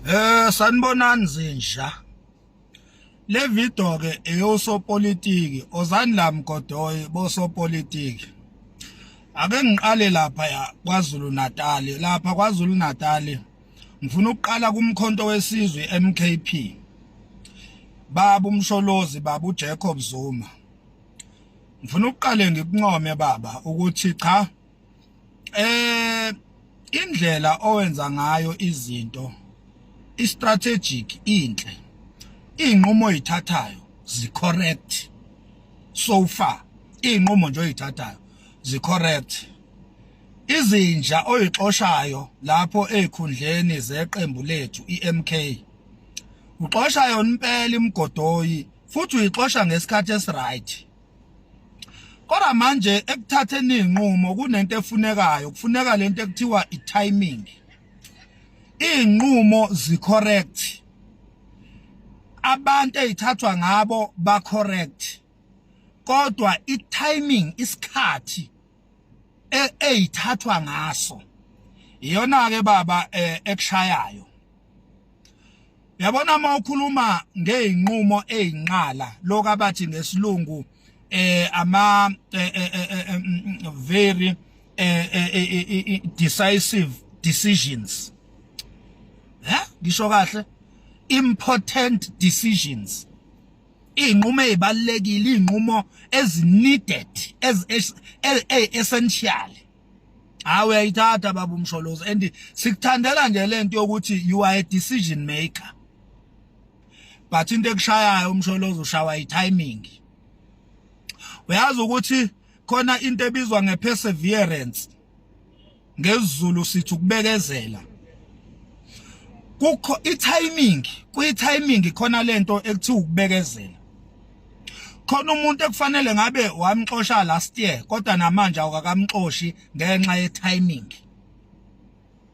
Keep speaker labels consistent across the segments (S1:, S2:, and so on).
S1: Sanibonani zinja. Le video ke eyosopolitiki ozani la mgodoyi bosopolitiki. Ake ngiqale lapha ya KwaZulu Natal. Lapha KwaZulu Natal ngifuna ukuqala kumkhonto wesizwe MKP. Baba uMsholozi, baba uJacob Zuma. Ngifuna ukuqale ngikuncome baba ukuthi cha, indlela owenza ngayo izinto i-strategic, inhle. Izinqumo oyithathayo zi-correct so far. Izinqumo nje oyithathayo zi-correct. Izinja oyixoshayo lapho ezikhundleni zeqembu lethu iMK, uxosha yona impela imgodoyi, futhi uyixosha ngesikhathi esiright. Kodwa manje ekuthatheni izinqumo kunento efunekayo, kufuneka lento ekuthiwa i-timing. Izinqumo zi-correct, abantu ezithathwa ngabo ba correct, kodwa i-timing, isikhathi eyithathwa ngaso, iyona ke baba ekushayayo. Yabona, uma ukhuluma ngezinqumo ezinqala, lokho abathi ngesilungu ama very decisive decisions, ngisho kahle, important decisions, izinqumo ezibalekile, izinqumo ezi-needed, as essential. Hayi, uyayithatha baba uMsholozi, and sikuthandela nje lento yokuthi you are a decision maker, but into ekushayayo uMsholozi, ushawa i-timing. Uyazi ukuthi khona into ebizwa ngeperseverance, ngesiZulu sithi ukubekezela. Kukho i-timing, kuyi-timing khona lento ekuthiwa ukubekezela. Khona umuntu ekufanele ngabe wamxosha last year, kodwa namanje awukakamxoshi ngenxa ye-timing.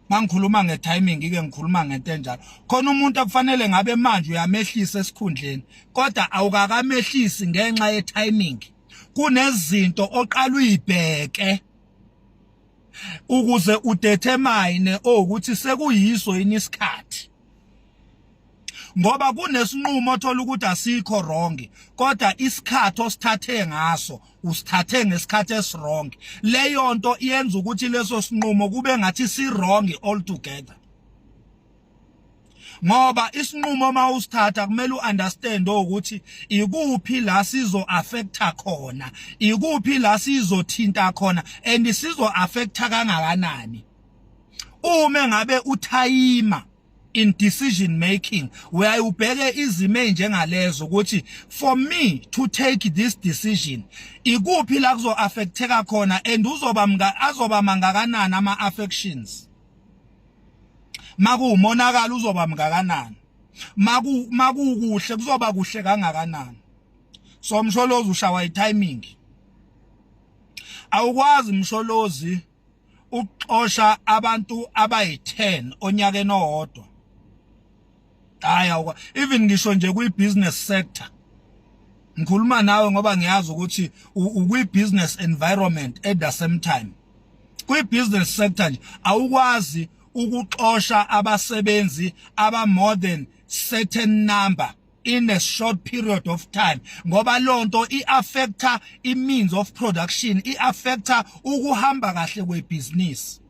S1: Mangikhuluma nge-timing ke, ngikhuluma ngento enjalo. Khona umuntu akufanele ngabe manje uyamehlisa esikhundleni, kodwa awukakamehlisi ngenxa ye-timing. Kunezinto oqala uyibheke ukuze udetermine ukuthi sekuyiso yini isikhathi, ngoba kunesinqumo othola ukuthi asikho wrong, kodwa isikhathi osithathe ngaso, usithathe ngesikhathi esiwrong. Leyo nto iyenza ukuthi leso sinqumo kube ngathi si wrong altogether, ngoba isinqumo mawusithatha kumele uunderstand ukuthi ikuphi la sizo affecta khona, ikuphi la sizothinta khona, and sizo affecta kangakanani. Uma ngabe uthayima in decision making, uyaye ubheke izimo ezinjengalezo ukuthi for me to take this decision, ikuphi la kuzo affecteka khona and uzoba azoba mangakanani ama affections. Makuwumonakalo uzoba mngakanani, maku makukuhle kuzoba kuhle kangakanani. So Msholozi, ushawa i-timing. Awukwazi Msholozi ukuxosha abantu abayi-10 onyakeni owodwa. Hayi, awukwa even ngisho nje kwi-business sector. Ngikhuluma nawe ngoba ngiyazi ukuthi ukwi-business environment. At the same time, kwi-business sector nje awukwazi ukuxosha abasebenzi aba more than certain number in a short period of time, ngoba lonto iaffecta i-means of production, iaffecta ukuhamba kahle kwebusiness.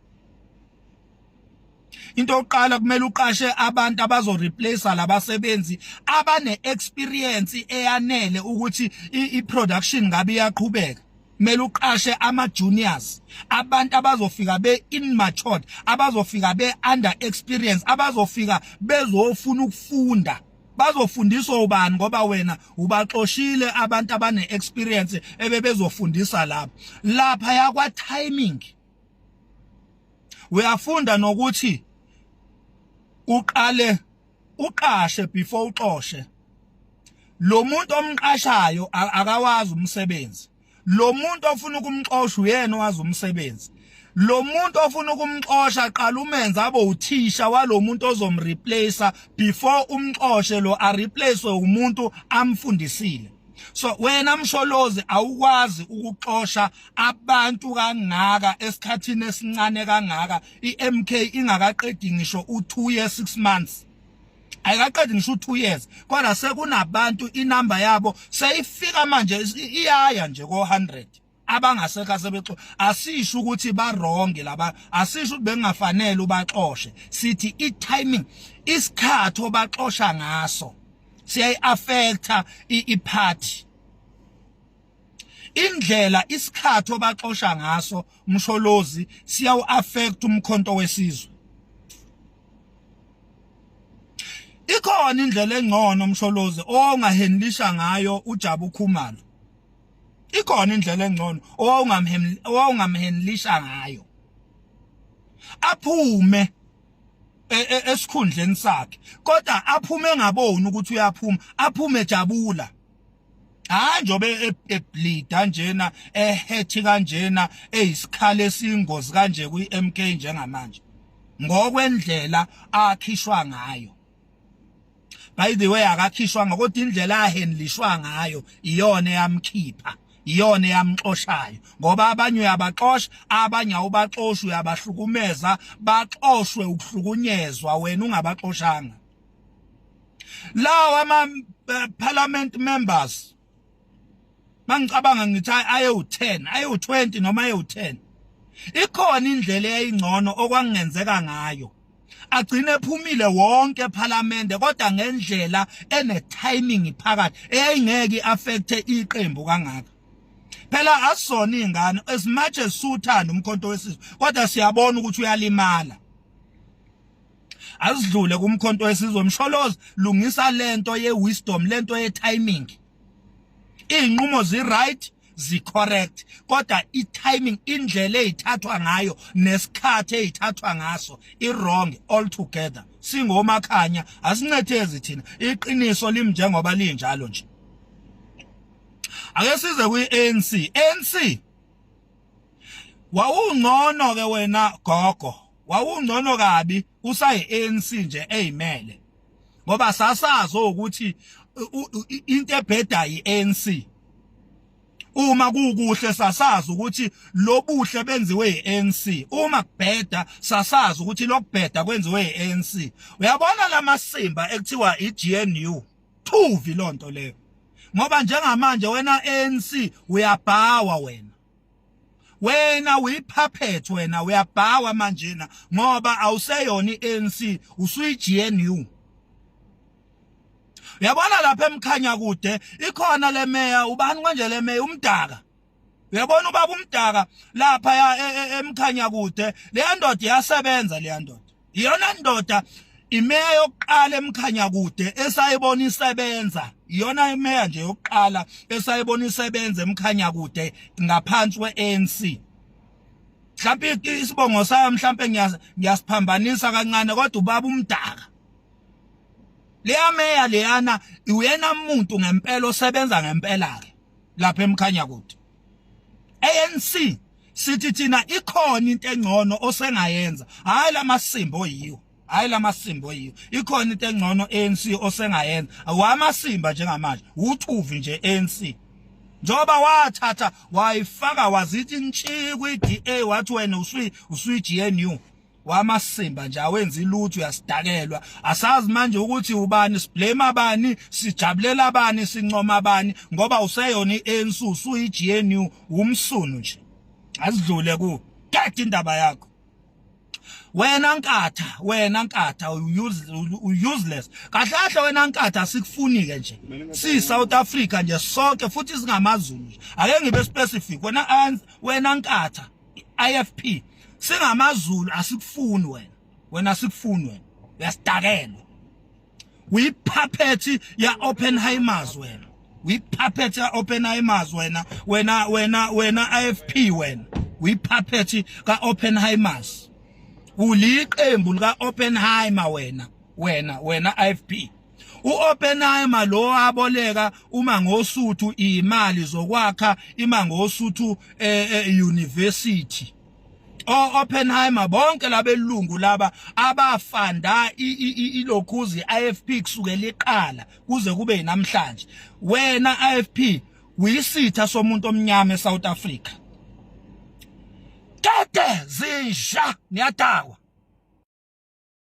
S1: Into yokuqala, kumele uqashe abantu abazo replace labasebenzi abane experience eyanele ukuthi i-production ngabe iyaqhubeka. Kumele uqashe ama juniors, abantu abazofika be immature, abazofika be under experience, abazofika bezofuna ukufunda. Bazofundiswa ubani? Ngoba wena ubaxoshile abantu abane experience ebebezofundisa lapha. Lapha yakwa timing uyafunda nokuthi uqale uqashe before uxoshe. Lo muntu omqashayo akawazi umsebenzi. Lo muntu ofuna ukumxosha uyena owazi umsebenzi. Lo muntu ofuna ukumxosha, qala umenze abe uthisha walo muntu ozomreplace before umxoshe. Lo a replace umuntu amfundisile. So wena Msholozi, awukwazi ukuxosha abantu kangaka esikhathini esincane kangaka, iMK ingakaqedi ngisho u2 years 6 months. Ayikaqedi ngisho u2 years, kodwa sekunabantu inamba yabo seyifika manje iyaya nje ko 100 abangasekho asebexo. Asisho ukuthi ba wrong laba, asisho ukuthi bengafanele ubaxoshe, sithi i timing, isikhathi obaxosha ngaso siyayi affecta i party, indlela isikhathi obaxosha ngaso, Msholozi, siyawu affect uMkhonto weSizwe. Ikhona indlela engcono, Msholozi, ongahandlisha ngayo uJabu Khumalo. Ikhona indlela engcono owawungamhandlisha ngayo aphume esikhundleni sakhe, kodwa aphume engaboni ukuthi uyaphuma, aphume jabula. Hayi, njobe ebleeda njena, ehethi kanjena, eyisikhala esiyingozi kanje kwi-MK njengamanje, ngokwendlela akhishwa ngayo. By the way, akakhishwanga, kodwa indlela ahandlishwa ngayo iyona eyamkhipha, iyona eyamxoshayo, ngoba abanye uyabaxosha, abanye awubaxoshi, uyabahlukumeza, baxoshwe ukuhlukunyezwa wena ungabaxoshanga. Lawa ama parliament members, mangicabanga ngithi ayewu10, ayewu20 noma ayewu10, ikhona indlela eyayingcono okwangenzeka ngayo agcine ephumile wonke eParliament, kodwa ngendlela ene timing phakathi eyayingeke iaffecte iqembu kangaka. Phela asizona izingane. As much as suthanda uMkhonto weSizwe, kodwa siyabona ukuthi uyalimala. Azidlule kuMkhonto weSizwe. Msholozi, lungisa lento ye wisdom, lento ye timing. Izinqumo zi right, zi correct, kodwa i timing, indlela ezithathwa ngayo nesikhathi ezithathwa ngaso, i wrong altogether. Singomakhanya, asincethezi thina, iqiniso limnjengoba linjalo nje. Ake size kwi-ANC. ANC, wawungcono ke wena gogo, wawungcono kabi usayi ANC nje eyimele, ngoba sasazi ukuthi into ebheda iANC. Uma kukuhle, sasazi ukuthi lobuhle benziwe iANC. Uma kubheda, sasazi ukuthi lokubheda kwenziwe iANC. Uyabona lamasimba ekuthiwa iGNU, thuvi lonto leyo, ngoba njengamanje wena ANC uyabhawa wena, wena uyipuppet, wena uyabhawa manjena, ngoba awuseyona iANC, usuyi-GNU. Uyabona lapha eMkhanya kude ikhona le meya, ubani kanje le meya, uMdaka. Uyabona ubaba uMdaka lapha ya eMkhanya kude, leya ndoda iyasebenza. Leya ndoda iyona ndoda, imeya yokuqala eMkhanya kude esayibona isebenza, iyona imeya nje yokuqala esayibona isebenza eMkhanya kude ngaphansi kwe-ANC. Mhlawumbe isibongo sayo mhlawumbe ngiyasiphambanisa kancane, kodwa ubaba uMdaka, leya meya leyana, uyena umuntu ngempela osebenza ngempela ke lapha eMkhanya kude. ANC, sithi thina ikhona into engcono osengayenza, hayi lamasimba oyiwo, hayi lamasimba oyiwo. Ikhona into engcono, ANC, osengayenza. Awamasimba njengamanje, uthuvi nje ANC, njengoba wathatha wayifaka wazithi ntshi kwi-DA, wathi wena usuyi GNU. Wamasimba nje, awenza ilutho, uyasidakelwa. Asazi manje ukuthi ubani siblame, abani sijabulela, abani sincoma abani, ngoba useyona iANC, usuyi GNU, umsunu nje. Azidlule ku get indaba yakho wena Nkatha, wena Nkatha useless kahle kahle. Wena Nkatha, asikufuni ke nje si South Africa nje sonke, futhi singamaZulu nje. Ake ngibe specific, wena, wena Nkatha, IFP, singamaZulu asikufuni wena, wena asikufuni wena, uyasidakelwa. Uyipuppet ya Oppenheimers wena, uyipuppet ya Oppenheimers wena, wena, wena, wena IFP, wena uyipuppet ka Oppenheimers, uliqembu lika Oppenheimer wena, wena, wena IFP. uOppenheimer lo aboleka uma ngosuthu imali zokwakha iMangosuthu University. O Oppenheimer bonke labelungu laba abafanda ilokhuzi IFP kusukela iqala kuze kube namhlanje. Wena IFP uyisitha somuntu omnyama eSouth Africa. Kade zinja, niyadakwa.